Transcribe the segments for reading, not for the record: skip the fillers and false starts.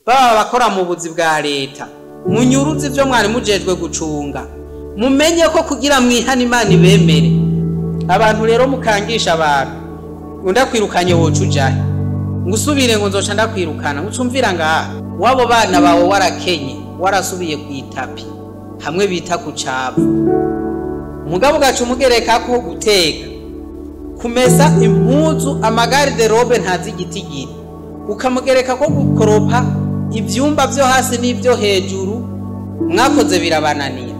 Baba abakora mu buzi bwa leta, munyuruzi ibyo mwari mujejwe gucunga, mumenye ko kugira mwihane Imana ibemere. Abantu rero mukangisha abantu, ngo ndakwirukanye woca ujahe, ngo usubire ngo nzoca ndakwirukana, ngo ucumvira ngaha wabo bana bawe warakenye, warasubiye ku itapi hamwe bita ku cavu. Mugabo ugaca umugereka ko guteka, kumesa impuzu, amagare robe ntazi igitigiri, ukamugereka ko gukoropa ivyumba vyo hasi n'ivyo hejuru, mwakoze birabananira.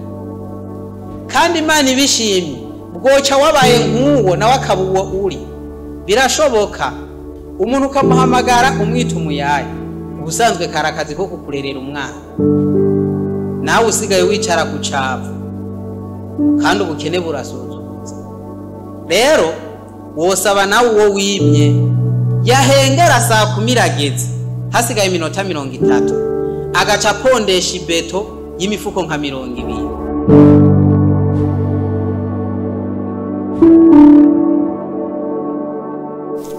Kandi Imana ibishimye, bwoca wabaye nk'uwo nawe akaba uwo uri. Birashoboka umuntu ukamuhamagara umwita umuyaye, ubusanzwe kari akazi ko kukurerera umwana, nawe usigaye wicara ku cavu, kandi ubukene burasuzuguza. Rero wosaba nawe uwo wimye, yahengera saa 10 irageze, hasigaye iminota 30, agaca apondesha ibeto y'imifuko nka 20.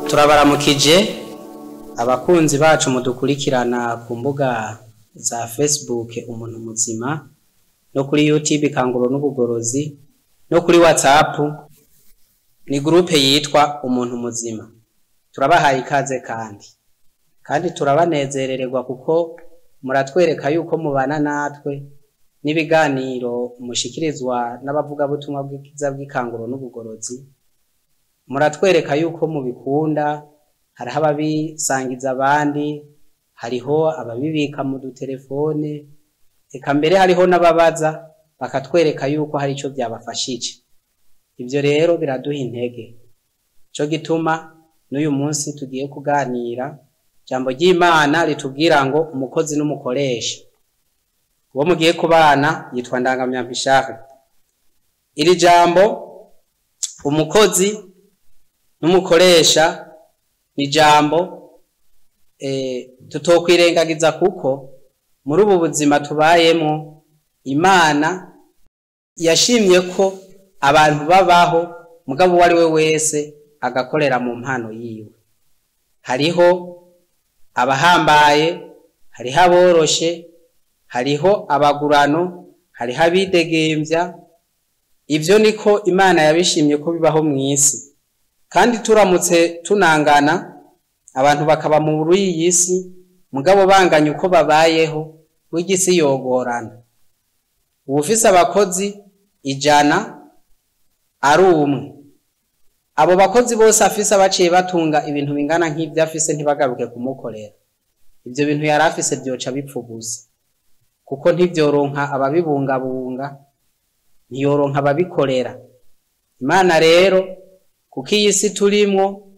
Turabaramukije abakunzi bacu mudukurikirana ku mbuga za Facebook Umuntu Muzima, no kuri YouTube Kanguro n'Ubugorozi, no kuri WhatsApp ni groupe yitwa Umuntu Muzima. Turabahaye ikaze kandi turabanezerererwa kuko muratwereka yuko mubana natwe n'ibiganiro mushikirizwa n'abavugabutumwa bw'ikiza bw'Ikanguro n'Ubugorozi. Muratwereka yuko mubikunda, hariho ababisangiza abandi, hariho ababibika mu dutelefone, eka mbere hariho n'ababaza bakatwereka yuko hari ico byabafashije. Ivyo rero biraduha intege. Ico gituma n'uyu munsi tugiye kuganira jambo ry'Imana ritubwira ngo umukozi n'umukoresha. Uwo mugiye kubana yitwa Ndangamyampishahe. Iri jambo umukozi n'umukoresha ni jambo tutokwirengagiza, kuko muri ubu buzima tubayemo Imana yashimye ko abantu babaho, mugabo uwo ari we wese agakorera mu mpano yiwe. Hariho abahambaye, hariho aboroshe, hariho abagurano, hariho abidegemvya. Ivyo niko Imana yabishimye ko bibaho mw'isi. Kandi turamutse tunangana, abantu bakaba muri iyi si, mugabo banganye uko babayeho, w'igisi yogorana. Uwufise abakozi 100 ari umwe, abo bakozi bose afise abaciye batunga ibintu bingana nk'ivyo afise ntibagaruke kumukorera. Ivyo bintu yari afise vyoca bipfa ubusa, kuko ntivyoronka ababibungabunga, ntiyoronka ababikorera. Imana rero, kuko iyi si turimwo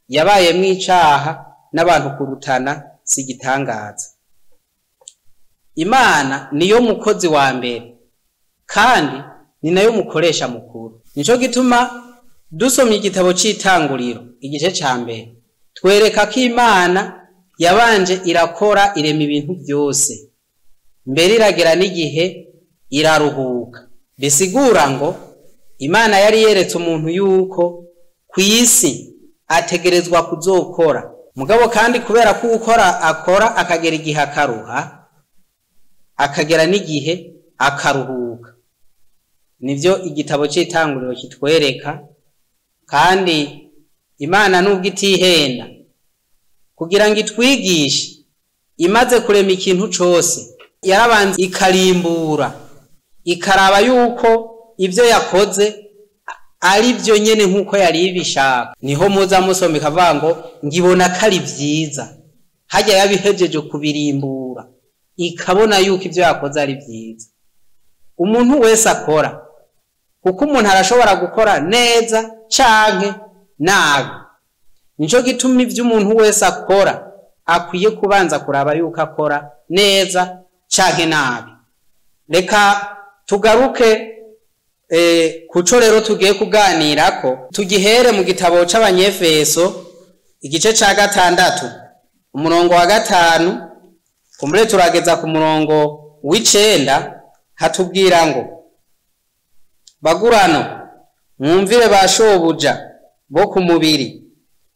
yabayemwo icaha n'abantu kurutana, si igitangaza. Imana niyo mukozi wa mbere, kandi ni nayo mukoresha mukuru. Nico gituma dusomye igitabo c'Itanguriro igice ca mbere, twereka ko Imana yabanje irakora irema ibintu byose, mbere iragera n'igihe iraruhuka. Bisigura ngo Imana yari yeretse umuntu yuko kw'isi ategerezwa kuzokora, mugabo kandi kubera ko ukora akora akagera igihe akaruha, akagera n'igihe akaruhuka. Nivyo igitabo c'Itanguriro kitwereka. Kandi Imana nubwo itihenda kugira ngo itwigishe, imaze kurema ikintu cose yarabanza ikarimbura, ikaraba yuko ivyo yakoze ari byo nyene nkuko yari ibishaka. Niho muza musoma ikavuga ngo ngibona ko ari vyiza, hajya yabihejeje kubirimbura ikabona yuko ivyo yakoze ari vyiza. Umuntu wese akora, kuko umuntu arashobora gukora neza canke nabi. Nico gituma ivyo umuntu wese akora akwiye kubanza kuraba yuko akora neza canke nabi. Reka tugaruke kuco rero tugiye kuganirako, tugihere mu gitabo c'Abanyefeso igice ca 6 umurongo wa 5, kumbure turageza ku murongo w'9. Hatubwira ngo bagurano mwumvire ba shobuja bo ku mubiri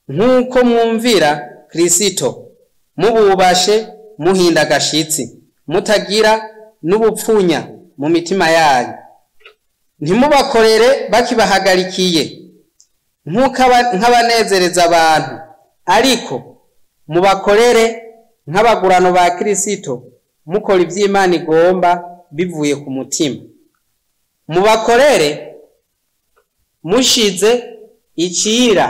nk'uko mwumvira Kristo, mububashe muhinda agashitsi, mutagira n'ubupfunya mu mitima yanyu. Ntimubakorere bakibahagarikiye nk'abanezereza abantu, ariko mubakorere nk'abagurano ba Kirisito, mukora ivy'Imana igomba bivuye ku mutima. Mubakorere mushize icira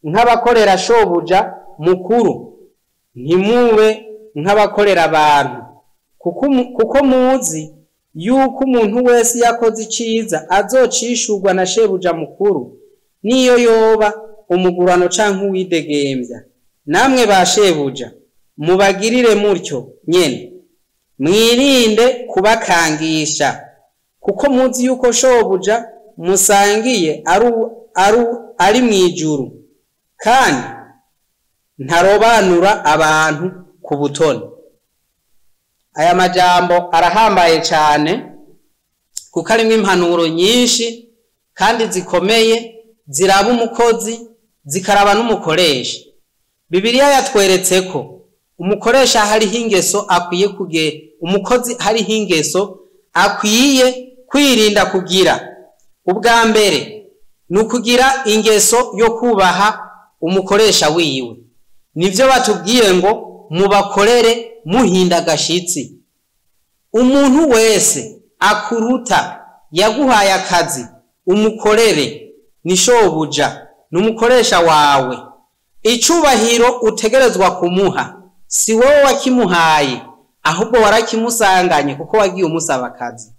nk'abakorera shobuja mukuru, ntimube nk'abakorera abantu, kuko muzi yuko umuntu wese yakoze iciza azocishurwa na shebuja mukuru, niyo yoba umugurano canke uwidegembya. Namwe ba shebuja mubagirire mutyo nyene, mwirinde kubakangisha, kuko muzi yuko shobuja musangiye ari mw'ijuru, kandi ntarobanura abantu ku butoni. Aya majambo arahambaye cane, kuko arimwo impanuro nyinshi kandi zikomeye, ziraba umukozi zikaraba n'umukoresha. Bibiliya yatweretse ko umukoresha hariho ingeso akwiye umukozi hariho ingeso akwiye kwirinda kugira. Ubwa mbere ni ukugira ingeso yo kubaha umukoresha wiwe. Nivyo batubwiye ngo mubakorere muhinda agashitsi. Umuntu wese akuruta yaguhaye akazi umukorere, ni shobuja, ni umukoresha wawe. Icubahiro utegerezwa kumuha si wowe wakimuhaye, ahubwo warakimusanganye kuko wagiye umusaba akazi.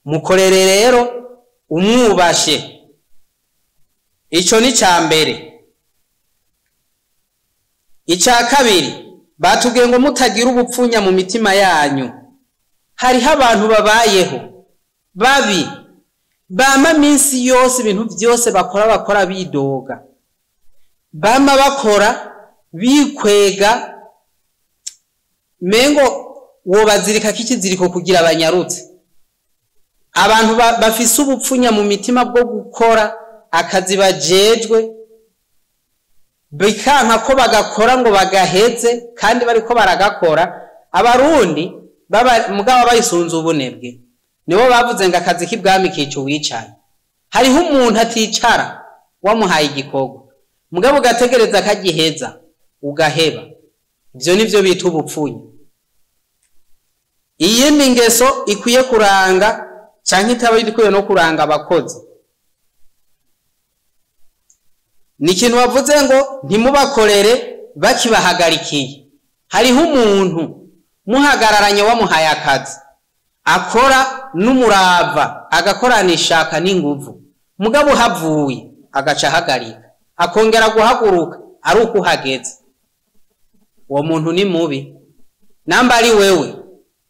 Mukorere rero umwubashe. Ico ni ca mbere. Ica kabiri, batubwiye ngo mutagira ubupfunya mu mitima yanyu. Hariho abantu babayeho babi, bama minsi yose ibintu vyose bakora bidoga, bama bakora bikwega, mengo wobazirika k'ikiziriko kugira abanyarutse. Abantu bafise ubupfunya mu mitima bwo gukora akazi bajejwe, bikanka ko bagakora ngo bagaheze, kandi bariko baragakora. Abarundi mugabo bayisunze ubunebwe, nibo bavuze ngo akazi k'ibwami kica uwicaye. Hariho umuntu aticara wamuhaye igikorwa, mugabo ugategereza akagiheza ugaheba. Ivyo nivyo bita ubupfunya. Iyindi ngeso ikwiye kuranga canke itaba ikwiye no kuranga abakozi, ni ikintu bavuze ngo ntimubakorere bakibahagarikiye. Hariho umuntu muhagararanye wamuhaye akazi, akora n'umurava, agakorana ishaka n'inguvu, mugabo havuye agaca ahagarika, akongera guhaguruka ari uko uhageze. Uwo muntu ni mubi. Namba ari wewe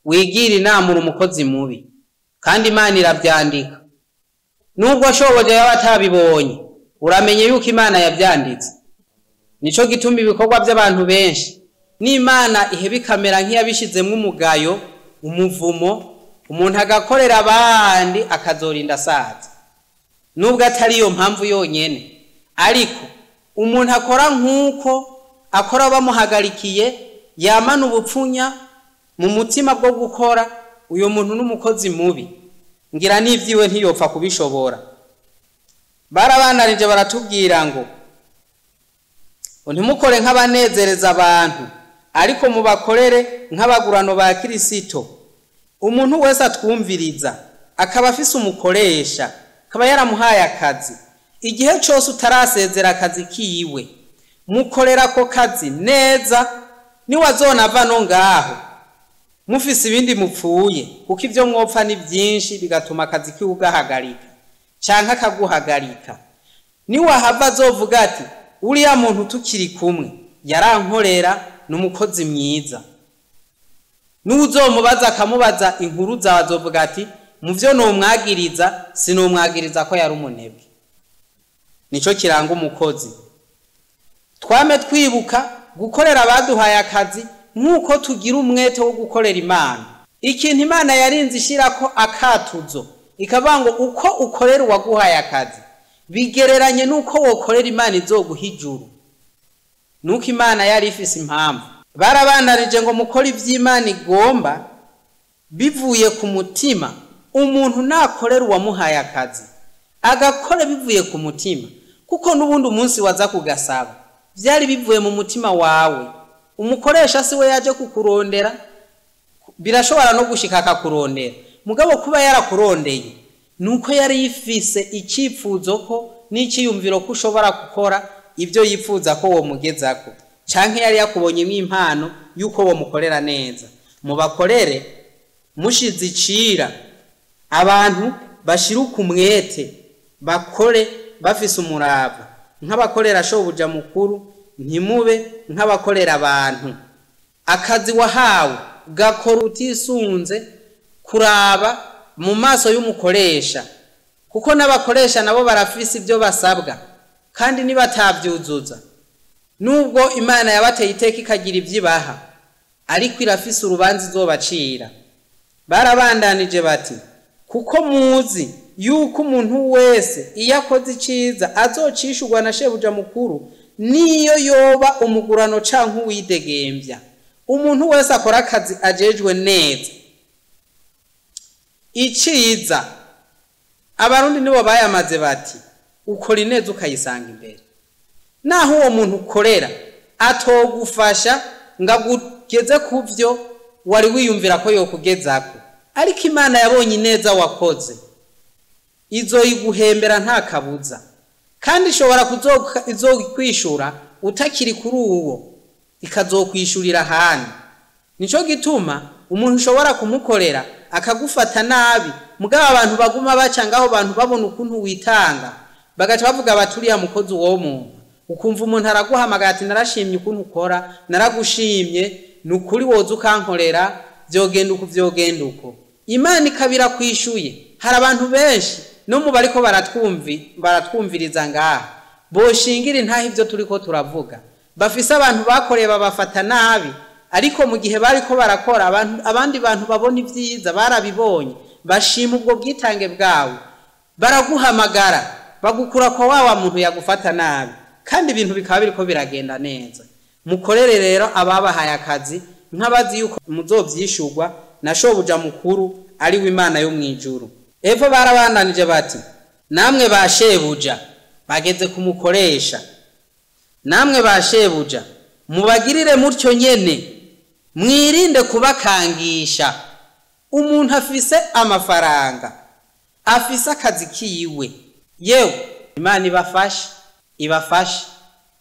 wigira inama uri umukozi mubi, kandi Imana iravyandika. Nubwo shoboje yaba atabibonye, uramenye yuko Imana yavyanditse. Nico gituma ibikorwa by'abantu benshi n'Imana iheba ikamera nk'iyabishizemwo umugayo, umuvumo, umuntu agakorera abandi akazorinda asaza. Nubwo atari iyo mpamvu yonyene, ariko umuntu akora nk'uko akora bamuhagarikiye, yamana ubupfunya mu mutima bwo gukora, uyo muntu n'umukozi mubi, ngira n'ivyiwe ntiyopfa kubishobora. Barabanarije baratubwira ngo ntimukore nk'abanezereza abantu, ariko mubakorere nk'abagurano ba Kirisito. Umuntu wese atwumviriza akaba afise umukoresha, akaba yaramuhaye akazi, igihe cose utarasezera akazi kiwe, mukorera ako kazi neza, niwazonava no ngaho mufise ibindi mupfuye, kuko ivyo mwopfa ni vyinshi, bigatuma akazi kiwe ugahagarika canke akaguhagarika. Niwahava azovuga ati uriya muntu tukiri kumwe yarankorera, ni umukozi mwiza. N'uzomubaza akamubaza inkuru zawe, azovuga ati muvyo nomwagiriza sinomwagiriza ko yari umunebwe. Nico kiranga umukozi. Twame twibuka gukorera abaduhaye akazi nk'uko tugira umwete wo gukorera Imana. Ikintu Imana yarinze ishirako akatuzo, ikavuga ngo uko ukorera uwaguhaye akazi bigereranye n'uko wokorera Imana izoguha ijuru. Nuko Imana yari ifise impamvu. Barabandanije ngo mukore ivy'Imana igomba bivuye ku mutima. Umuntu nakorera uwamuhaye akazi agakora bivuye ku mutima, kuko n'ubundi umunsi waza kugasaba byari bivuye mu mutima wawe. Umukoresha si we yaje kukurondera, birashobora no gushika akakurondera, mugabo kuba yarakurondeye nuko yari yifise icyifuzo ko n'iciyumviro ko ushobora gukora ibyo yifuza ko womugezako, canke yari yakubonyemo impano y'uko womukorera neza. Mubakorere mushize icira, abantu bashiruka umwete, bakore bafise umurava nk'abakorera shobuja mukuru, ntimube nk'abakorera abantu. Akazi wahawe gakora utisunze kuraba mu maso y'umukoresha, kuko n'abakoresha nabo barafise ibyo basabwa, kandi nibatavyuzuza, nubwo Imana yabateye iteka ikagira ivyibaha, ariko irafise urubanza izobacira. Barabandanije bati kuko muzi yuko umuntu wese iyo akoze iciza azocishurwa na shebuja mukuru, niyo yoba umugurano canke uwidegembya. Umuntu wese akora akazi ajejwe neza iciza. Abarundi nibo bayamaze bati ukora ineza ukayisanga imbere. Naho uwo muntu ukorera atogufasha ngo agugeze kuvyo wari wiyumvira ko yokugezako, ariko Imana yabonye ineza wakoze izoyiguhembera nta kabuza, kandi ishobora kuzokwishura utakiri kuri uwo, ikazokwishurira ahandi. Nico gituma umuntu ushobora kumukorera akagufata nabi, mugabo abantu baguma baca ngaho, bantu babona ukuntu witanga, bagaca bavuga bati uriya mukozi uwo muntu. Ukumva umuntu araguhamagara ati narashimye ukuntu ukora, naragushimye, ni ukuri woza ukankorera, vyogenda uku vyogenda uko. Imana ikabira kwishuye. Hari abantu benshi no mu bariko baratwumviriza ngaha boshingira intahe ivyo turiko turavuga, bafise abantu bakoreye babafata nabi, ariko mu gihe bariko barakora abandi bantu babona ivyiza barabibonye, bashima ubwo bwitange bwawe, baraguhamagara bagukura kwa wa muntu yagufata nabi, kandi ibintu bikaba biriko biragenda neza. Mukorere rero ababahaye akazi nk'abazi yuko muzovyishurwa na shobuja mukuru ari we Imana yo mwijuru. Epfo barabandanije bati namwe ba shebuja bageze kumukoresha, namwe ba shebuja mubagirire mutyo nyene, mwirinde kubakangisha. Umuntu afise amafaranga, afise akazi kiwe, yewe Imana ibafashe, ibafashe,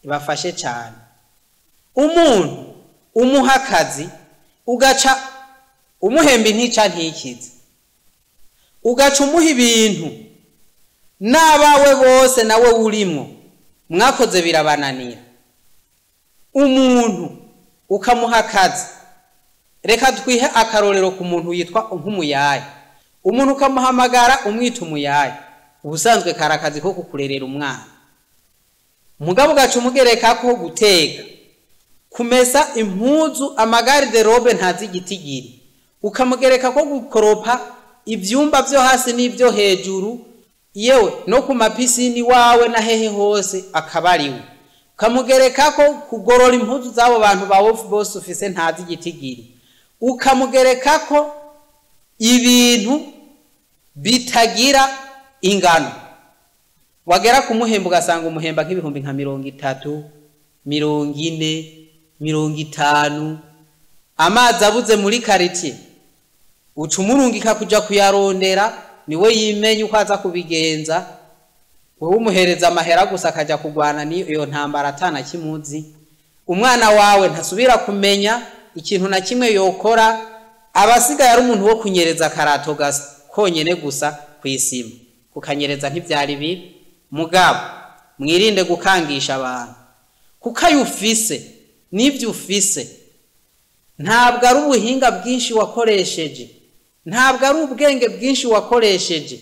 ibafashe cyane. Umuntu umuha akazi ugaca umuhemba intica ntikize, ugaca umuha ibintu n'abawe bose nawe urimwo mwakoze birabananira. Umuntu ukamuha akazi, reka twihe akarorero ku muntu yitwa nk'umuyaya. Umuntu ukamuhamagara umwita umuyaya, ubusanzwe kari akazi ko kukurerera umwana, mugabo ugaca umugereka ko guteka, kumesa impuzu, amagariderobe ntazi igitigiri, ukamugereka ko gukoropa ivyumba vyo hasi n'ivyo hejuru, yewe no ku mapisini wawe na hehe hose akabariwe, ukamugereka ko kugorora impuzu z'abo bantu bawe bose ufise ntazi igitigiri, ukamugereka ko ibintu bitagira ingano. Wagera kumuhemba ugasanga umuhemba nk'ibihumbi nka 30, 40, 50. Amazi abuze muri quartier uca umurungika kuja kuyarondera, niwe yimenye uko aza kubigenza. Wewe umuhereza amahera gusa akaja kugwana n'iyo ntambara atana kimuzi. Umwana wawe ntasubira kumenya ikintu na kimwe yokora, abasigaye ari umuntu wo kunyereza akarato konyene gusa kwisima, kukanyereza ntivyari bibi. Mugabo mwirinde gukangisha abantu, kuko ayo ufise n'ivyo ufise ntabwo ari ubuhinga bwinshi wakoresheje, ntabwo ari ubwenge bwinshi wakoresheje.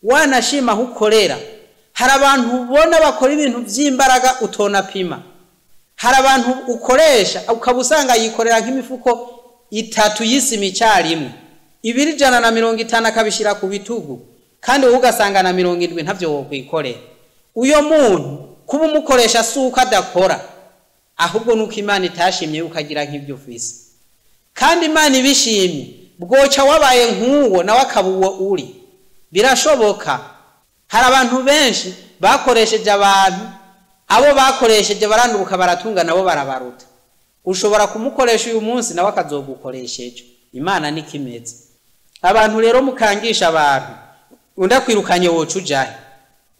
Wanashima aho ukorera. Hari abantu ubona bakora ibintu vy'imbaraga utonapima, hari abantu ukoresha ukaba usanga yikorera nk'imifuko 3 y'isima icarimwe, 250 akabishira ku bitugu, kandi wowe ugasanga na 70 ntavyo wokwikorera. Uyo muntu kuba umukoresha si uko adakora, Ahubwo nuko Imana itashimye ukagira nk'ibyo ufise. Kandi Imana ibishimye bwoca wabaye nk'uwo nawe akaba uwo uri. Birashoboka. Hari abantu benshi bakoresheje abantu, abo bakoresheje baranduruka baratunga nabo barabaruta. Ushobora kumukoresha uyu munsi nawe akazogukoresha ejo. Imana niko imeze. Abantu rero mukangisha abantu, undakwirukanye woca ujahe?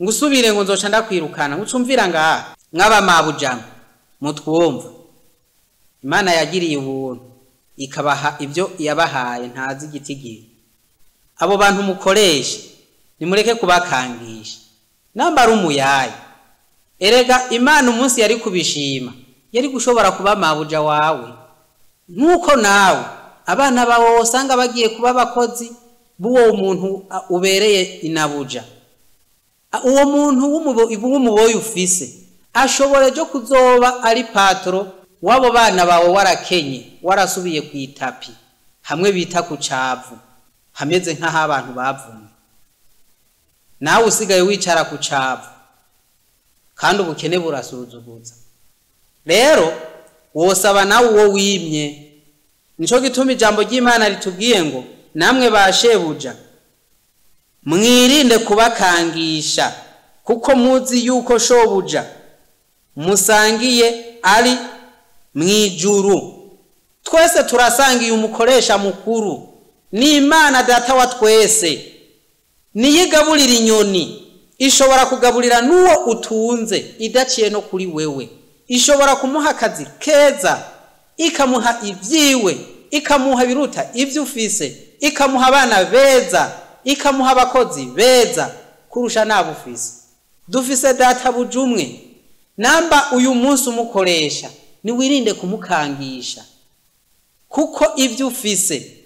Ngo usubire ngo nzoca ndakwirukana, ngo ucumvira ngaha. Mw'abamabujama mutwumva, Imana yagiriye ubuntu ikabaha ibyo yabahaye, ntazi igitigiri. Abo bantu mukoresha nimureke kubakangisha. Namba ari umuyaye, erega Imana umunsi yari kubishima yari gushobora kuba mabuja wawe, nk'uko nawe abana bawe usanga bagiye kuba abakozi b'uwo muntu ubereye inabuja. Uwo muntu w'umuboyi ufise ashobora ejo kuzoba ari patro w'abo bana bawe, warakenye warasubiye ku itapi hamwe bita ku cavu, hameze nk'aho abantu bavumwe, nawe usigaye wicara ku cavu, kandi ubukene burasuzuguza. Rero wosaba nawe uwo wimye. Nico gituma ijambo ry'Imana ritubwiye ngo namwe ba shebuja mwirinde kubakangisha, kuko muzi yuko shobuja musangiye ari mwijuru. Twese turasangiye umukoresha mukuru, ni Imana data wa twese. Niyigaburira inyoni, ishobora kugaburira n'uwo utunze idaciye no kuri wewe. Ishobora kumuha akazi keza, ikamuha ibyiwe, ikamuha biruta ibyo ufise, ikamuha abana beza, ikamuha abakozi beza kurusha nabo ufise. Dufise data bujumwe. Namba uyu munsi umukoresha, niwirinde kumukangisha, kuko ibyo ufise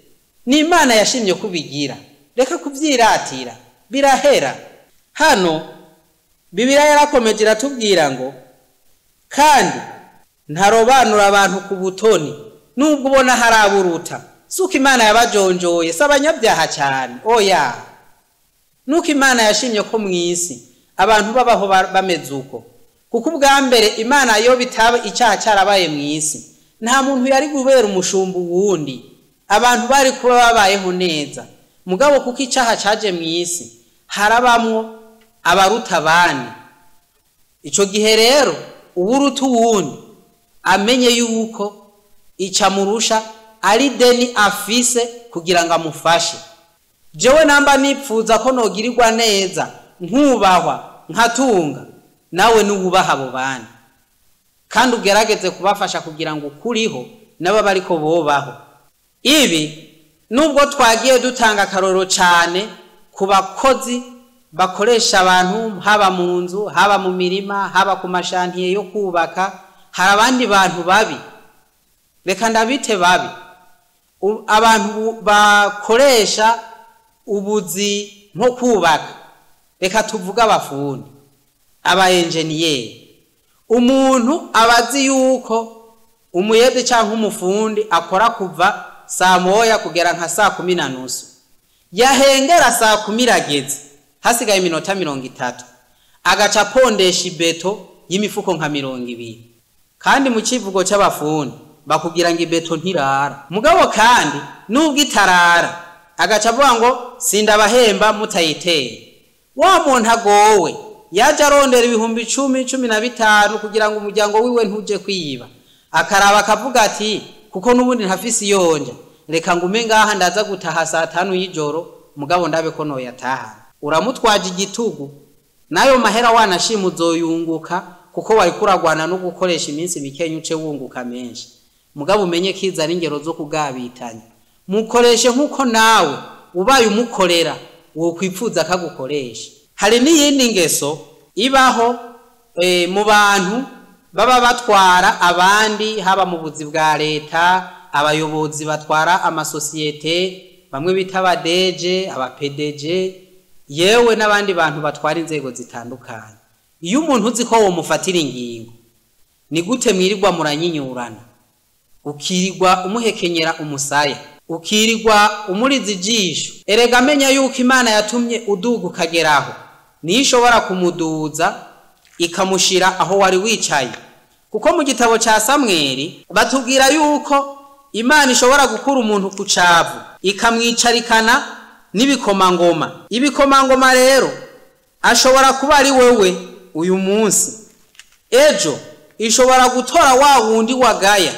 ni Imana yashimye kubigira. Reka kubyiratira, birahera. Hano Bibiliya yarakomeje iratubwira ngo kandi ntarobanura abantu ku butoni, nubwo ubona haraburuta. Suko Imana yabajonjoye, si abanyabyaha cyane, oya. Nuko Imana yashimye ko mwisi abantu babaho bameze uko. Kuko ubwa mbere Imana yo bitaba icyaha cyarabaye mwisi, nta muntu yari gubera umushumba uwundi, abantu bari kuba babayeho neza. Mugabo kuko icyaha cyaje mwisi, harabamwo abaruta abandi. Ico gihe rero uwuruta uwundi amenye yuko icamurusha ari deni afise kugira ngo amufashe. Jewe namba nipfuza ko nogirirwa neza, nkubahwa, nkatunga, nawe nuwubaha abo bandi, kandi ugerageze kubafasha kugira ngo ukuriho nabo bariko bobaho. Ibi nubwo twagiye dutanga akaroro cyane ku bakozi bakoresha abantu, haba mu nzu, haba mu mirima, haba ku mashantiye yo kubaka, hari abandi bantu babi, reka ndabite babi, abantu bakoresha ubuzi nko kubaka, reka tuvuge abafundi, aba enjeniyeri. Umuntu abazi yuko umuyede cyangwa umufundi akora kuva saa 1 kugera nka saa 10:30, yahengera saa 10 irageze, hasigaye iminota 30, agaca apondesha ibeto y'imifuko nka 20. Kandi mu kivugo cy'abafundi bakubwira ngo ibeto ntirara, mugabo kandi nubwo itarara agaca avuga ngo sindabahemba mutayiteye. Wa muntu agowe yaje arondera 10,000, 15 kugira ngo umuryango wiwe ntuje kwiba, akaraba akavuga ati kuko nubundi ntafisi yonja, reka ngume ngaha ndaza gutaha saa 5 y'ijoro, mugabo ndabe ko noyataha. Uramutwaje igitugu, nayo mahera wanashima uzoyunguka, kuko wari kuragwana no gukoresha iminsi mikenya uce wunguka menshi. Mugabo umenye kiza ari ingero zo kugabitanya. Mukoreshe nkuko nawe ubaye umukorera wokwipfuza akagukoresha. Hari n'iyindi ngeso ibaho mu bantu baba batwara abandi, haba mu buzi bwa leta, abayobozi batwara amasosiyete, bamwe bita aba DG, aba PDG, yewe n'abandi bantu batwara inzego zitandukanye. Iyo umuntu uzi ko womufatira ingingo, ni gute mwirirwa muranyinyurana, ukirirwa umuhekenyera umusaya, ukirirwa umuriza ijisho? Erega amenya yuko Imana yatumye uduga ukageraho, niyo ishobora kumuduza ikamushira aho wari wicaye. Kuko mu gitabo cya Samweli batubwira yuko Imana ishobora gukura umuntu ku cavu ikamwicarikana n'ibikomangoma. Ibikomangoma rero ashobora kuba ari wewe uyu munsi, ejo ishobora gutora wa wundi wagaya,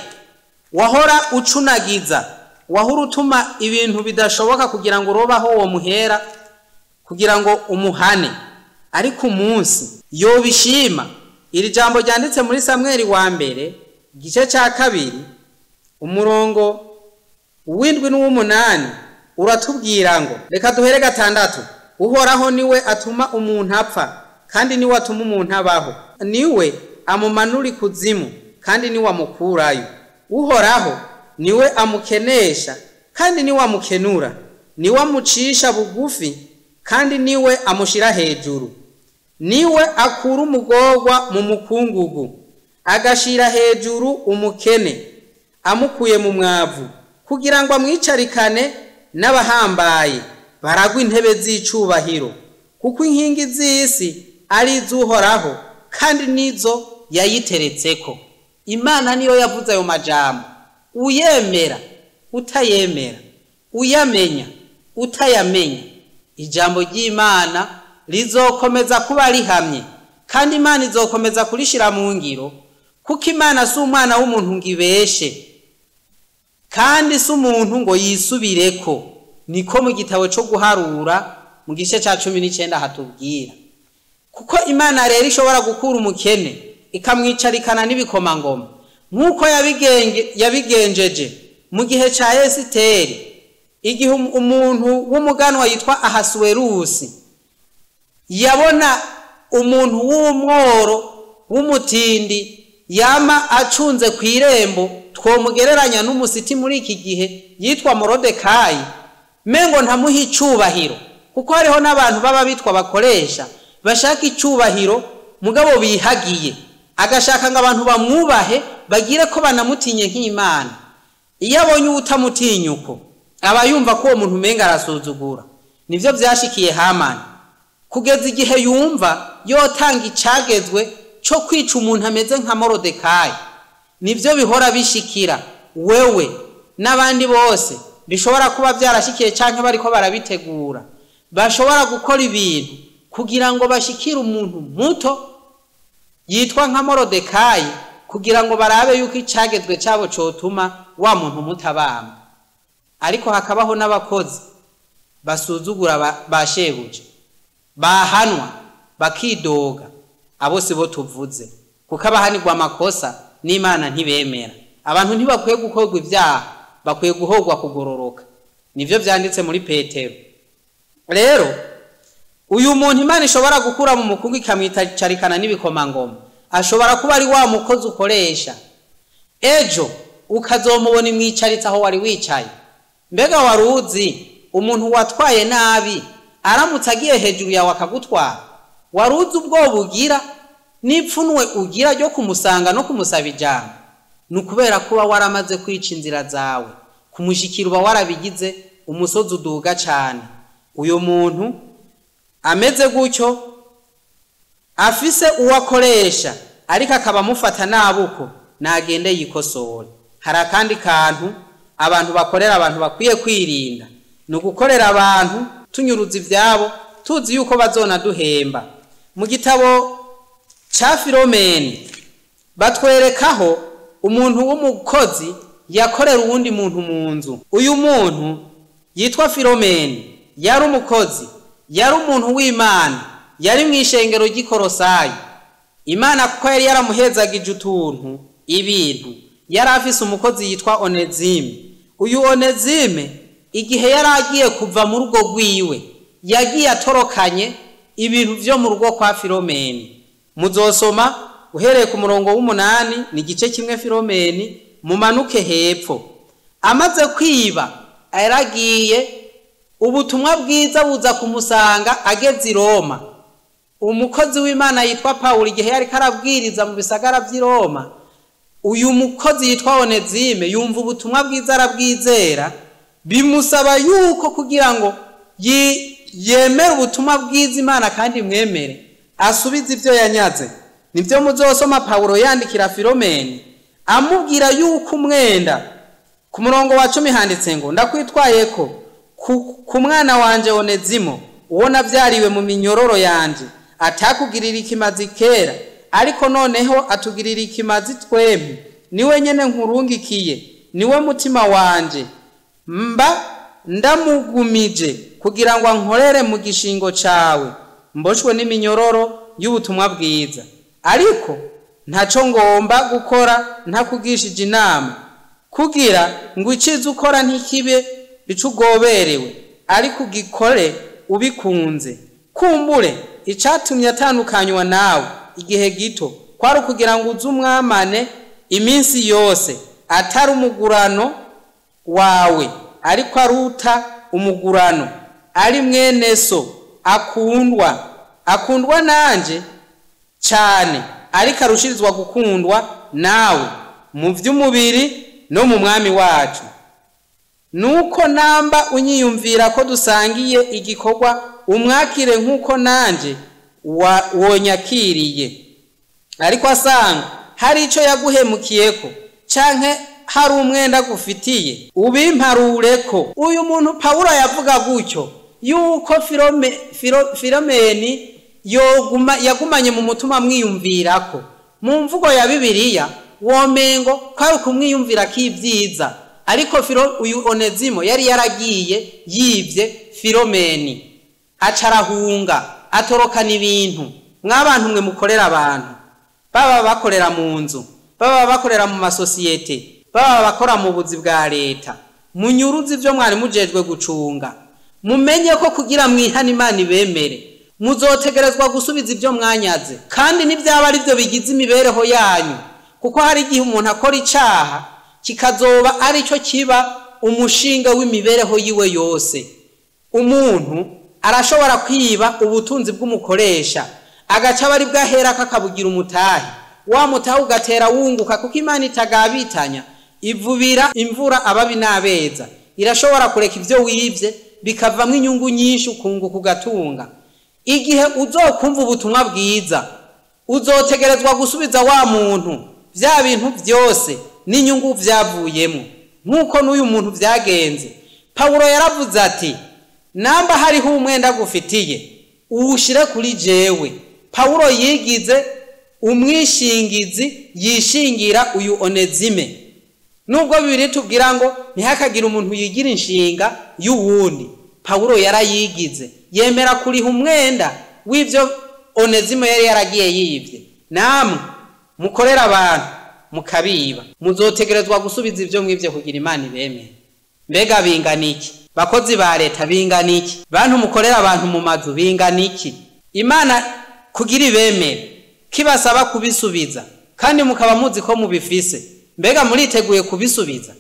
wahora ucunagiza, wahora utuma ibintu bidashoboka kugira ngo urobaho uwo muhera kugira ngo umuhane. Ariko umunsi yobishima. Iri jambo ryanditse muri Samweli wa mbere igice cya 2 umurongo 7 n'uw'umunani uratubwira ngo, reka duhere 6: Uhoraho niwe atuma umuntu apfa, kandi niwe atuma umuntu abaho, niwe amumanura ikuzimu, kandi niwe amukurayo. Uhoraho niwe amukenesha, kandi niwe amukenura, niwe amucisha bugufi, kandi niwe amushira hejuru. Niwe akura umugorwa mu mukungugu, agashira hejuru umukene amukuye mu mwavu, kugira ngo amwicarikane n'abahambaye baragwa intebe z'icubahiro. Kuko inkingi z'isi ari iz'Uhoraho, kandi nizo yayiteretseko. Imana niyo yavuze ayo majambo. Uyemera utayemera, uyamenya utayamenya, ijambo ry'Imana rizokomeza kuba rihamye, kandi Imana izokomeza kurishira mu ngiro. Kuko Imana si umwana w'umuntu ngo ibeshe, kandi si umuntu ngo yisubireko. Niko mu gitabo cyo guharura mu gice cya 19 hatubwira. Kuko Imana rero ishobora gukura umukene ikamwicarikana n'ibikomangoma, nk'uko yabigenjeje mu gihe cya Esiteri, igihe umuntu w'umuganwa yitwa Ahasuwerusi yabona umuntu w'umworo w'umutindi yama acunze ku irembo, twomugereranya n'umusiti muri iki gihe, yitwa Morodekayi, mengo ntamuha icubahiro. Kuko hariho n'abantu baba bitwa bakoresha bashaka icubahiro mugabo bihagiye, agashaka ngo abantu bamwubahe bagire ko banamutinye nk'Imana. Iyo abonye utamutinya uko, aba yumva ko uwo muntu umenga arasuzugura. Nivyo vyashikiye Hamani, kugeza igihe yumva yotanga icagezwe cyo kwica umuntu ameze nka Morodekayi. Nivyo bihora bishikira wewe n'abandi bose bishobora kuba byarashikiye canke bariko barabitegura. Bashobora gukora ibintu kugira ngo bashikire umuntu muto yitwa nka Morodekayi, kugira ngo barabe yuko icagezwe cabo cotuma wa muntu mutabamba. Ariko hakabaho n'abakozi basuzugura ba shebuja, bahanwa bakidoga. Abo si bo tuvuze, kuko abahanirwa amakosa n'Imana ntibemera. Abantu ntibakwiye gukorwa ibyaha, bakwiye guhogwa kugororoka. Nivyo vyanditse muri Petero. Rero uyu muntu Imana ishobora gukura mu mukungu ikamwicarikana n'ibikomangoma, ashobora kuba ari wa mukozi ukoresha, ejo ukazomubona imwicaritse aho wari wicaye. Mbega waruzi umuntu watwaye nabi aramutse agiye hejuru yawe akagutwara? Waruzi ubwoba ugira n'ipfunwe ugira ryo kumusanga no kumusaba ijambo? Ni ukubera kuba waramaze kwica inzira zawe, kumushikira uba warabigize umusozi uduga cyane. Uyu muntu ameze gutyo afise uwakoresha ariko akaba amufata nabuko, nagende yikosore. Hari akandi kantu abantu bakorera abantu bakwiye kwirinda, ni ugukorera abantu tunyuruza ivyabo tuzi yuko bazona duhemba. Mu gitabo ca Filomeni batwerekaho umuntu w'umukozi yakorera uwundi muntu mu nzu. Uyu muntu yitwa Filomeni yari umukozi, yari umuntu w'Imana, yari mu ishengero ry'Ikorosayi. Imana kuko yari yaramuhezagije utuntu ibintu, yari afise umukozi yitwa Onezime. Uyu Onezime igihe yari agiye kuva mu rugo rwiwe, yagiye atorokanye ibintu vyo mu rugo kwa Filomeni. Muzosoma uhereye ku murongo w'8 ni igice kimwe Filomeni, mumanuke hepfo. Amaze kwiba yaragiye, ubutumwa bwiza buza kumusanga ageze i Roma. Umukozi w'Imana yitwa Pawulo igihe yari karabwiriza mu bisagara vy'i Roma, uyu mukozi yitwa Onezime yumva ubutumwa bwiza arabwizera, bimusaba yuko kugira ngo yemere ubutumwa bwiza Imana kandi mwemere, asubize ivyo yanyaze. Nibyo muzosoma Pawulo yandikira Filomeni amubwira yuko umwenda, ku murongo wa 10 handitse ngo ndakwitwaye ko ku mwana wanje Onezimo, uwo navyariwe mu minyororo yanje, atakugirira ikimazi kera, ariko noneho atugirira ikimazi twembi, niwe nyene nkurungikiye, niwe mutima wanje, mba ndamugumije kugira ngo ankorere mu gishingo cawe, mboshwe n'iminyororo y'ubutumwa bwiza. Ariko ntaco ngomba gukora ntakugishije inama, kugira ngo iciza ukora ntikibe icugoberewe, ariko ugikore ubikunze. Kumbure icatumye atandukanywa nawe igihe gito kwari ukugira ngo uze umwamane iminsi yose, atari umugurano wawe, ariko aruta umugurano, ari mwene so akundwa, akundwa nanje cyane, ariko arushirizwa gukundwa nawe mu by'umubiri no mu mwami wacu. Nuko namba unyiyumvira ko dusangiye igikorwa, umwakire nk'uko nanje wonyakiriye. Ariko asanga hari ico yaguhemukiyeko canke hari umwenda gufitiye, ubimparureko. Uyu muntu Pawulo yavuga gutyo yuko Filomeni yagumanye mu mutima mwiyumvirako. Mu mvugo ya Bibiliya womengo kwari kumwiyumvira k'ibyiza, ariko uyu Onezimo yari yaragiye yivye Filomeni, acarahunga atorokana ibintu. Mwabantu mwe mukorera abantu, baba bakorera mu nzu, baba bakorera mu masosiyete, baba bakora mu buzi bwa leta, munyuruzi ibyo mwari mujejwe gucunga, mumenye ko kugira mwihana Imana ibemere muzotegerezwa gusubiza ibyo mwanyaze, kandi n'ibyaba ari byo bigize imibereho yanyu. Kuko hari igihe umuntu akora icaha kikazoba aricyo kiba umushinga w'imibereho yiwe yose. Umuntu arashobora kwiba ubutunzi bw'umukoresha, agaca bari bwahera kakabugira umutahe, wa mutahe ugatera wunguka, kuko Imana itagabitanya, ivubira imvura ababi n'abeza. Irashobora kureka ibyo wibye bikavamwo inyungu nyinshi, ukunguka ugatunga. Igihe uzokumva ubutumwa bwiza, uzotegerezwa gusubiza wa muntu bya bintu byose n'inyungu byavuyemo, nk'uko n'uyu muntu byagenze. Pawulo yaravuze ati namba hariho umwenda gufitiye uwushire kuri jewe. Pawulo yigize umwishingizi, yishingira uyu Onezime. Nubwo Bibiliya tubwira ngo ntihakagire umuntu yigira inshinga y'uwundi, Pawulo yarayigize, yemera kuriha umwenda w'ivyo Onezimo yari yaragiye yivye. Namwe mukorera abantu mukabiba, muzotegerezwa gusubiza ivyo mwivye kugira Imana ibemere. Mbega bingana iki? Bakozi ba leta bingana iki? Bantu mukorera abantu mu mazu bingana iki? Imana kugira ibemere kibasaba kubisubiza, kandi mukaba muzi ko mubifise. Mbega muriteguye kubisubiza,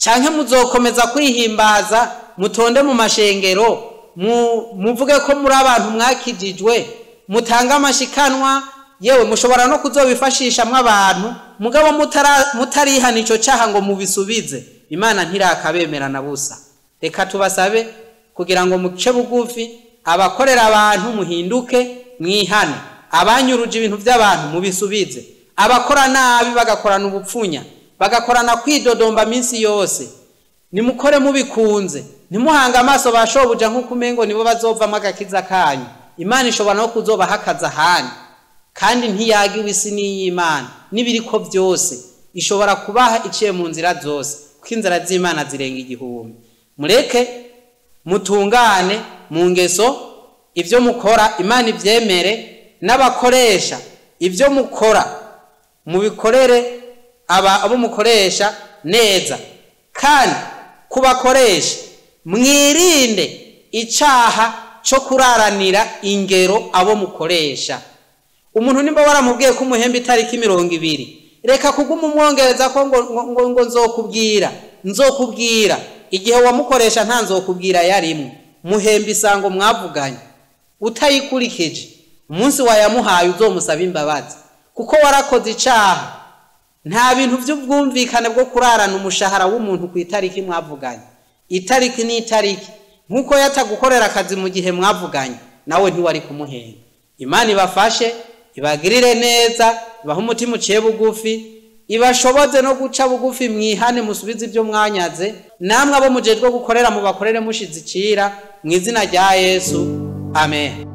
canke muzokomeza kwihimbaza, mutonde mu mashengero, muvuge ko muri abantu mwakijijwe, mutanga amashikanwa, yewe mushobora no kuzobifashisha mw'abantu, mugabo mutarihana ico caha ngo mubisubize. Imana ntirakabemera na busa. Reka tubasabe kugira ngo muce bugufi, abakorera abantu muhinduke mwihane, abanyuruje ibintu by'abantu mubisubize, abakora nabi bagakorana ubupfunya, bagakorana kwidodomba minsi yose, nimukore mubikunze, ntimuhange amaso bashobuja nk'uko umengo nibo bazovamo agakiza kanyu. Imana ishobora no kuzobaha ahandi, kandi ntiyagiwe isi n'iy'Imana n'ibiriko byose, ishobora kubaha iciye mu nzira zose, kuko inzira z'Imana zirenga igihumbi. Mureke mutungane mu ngeso, ibyo mukora Imana ibyemere, n'abakoresha ibyo mukora mubikorere abo mukoresha neza. Kandi kubakoresha mwirinde icaha cyo kuraranira ingero abo mukoresha. Umuntu nimba waramubwiye ko umuhemba itariki 20, reka kuguma umwongereza ko ngo nzokubwira, nzokubwira. Igihe wamukoresha nta nzokubwira yarimwe, muhemba isango mwavuganye, utayikurikije umunsi wayamuhaye uzomusaba imbabazi, kuko warakoze icaha. Nta bintu by'ubwumvikane bwo kurarana umushahara w'umuntu ku itariki mwavuganye. Itariki ni itariki, nkuko yatagukorera akazi mu gihe mwavuganye, nawe ntiwari kumuhemba. Imana ibafashe. Ibagirire neza, ibahe umutima uciye bugufi, ibashoboze no guca bugufi, mwihane, musubize ibyo mwanyaze. Namwe abo mujejwe gukorera, mubakorere mushize icira, mu izina rya Yesu, amen.